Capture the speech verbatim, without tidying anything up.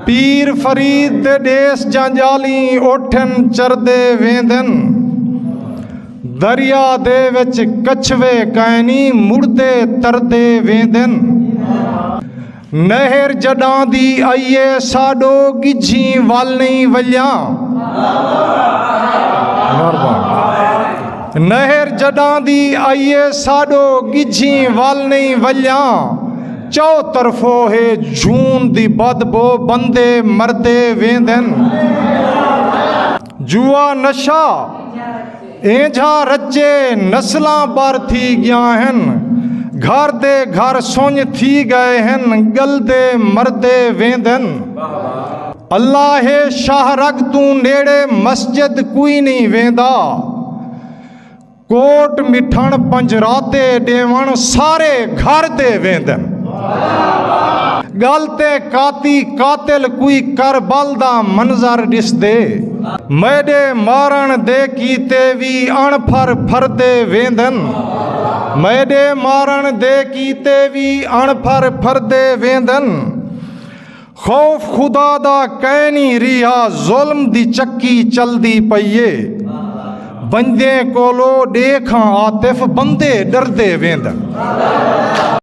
پیر فرید دے ݙیس جانجالیں اوٹھن چردے ویندن۔ دریا دے وچ کچھوے کائنی مڑدے تردے ویندن۔ نہر جݙاں دی آئی اے ساݙو ڳجھیں ول نئیں ولیاں۔ نہر جݙاں دی آئی اے ساݙو ڳجھیں ول نئیں ولیاں۔ چو طرفو ہے جھون دی بدبو بندے مردے ویندن۔ جوا نشہ اینجھا رچے نسلاں بر تھی ڳیاں ہن۔ گھر دے گھر سنڄ تھی ڳئے ہن ڳلدے مردے ویندن۔ اللہ ہے شاہ رگ توں نیڑے مسجد کوئی نئیں ویندا۔ کوٹ مٹھݨ پنجراتے ݙیوݨ سارے گھر دے ویندن۔ ڳل تے کاتی قاتل کوئی کربل دا منظر ݙسدے۔ میݙے مارݨ دے کیتے وی اݨ پھر پھردے ویندن۔ میݙے مارݨ دے کیتے وی اݨ پھر پھردے ویندن۔ خوف خدا دا کائنی ریہا ظلم دی چکی چلدی پئی اے۔ بندیں کولو ݙیکھاں عاطف بندے ݙردے ویندن۔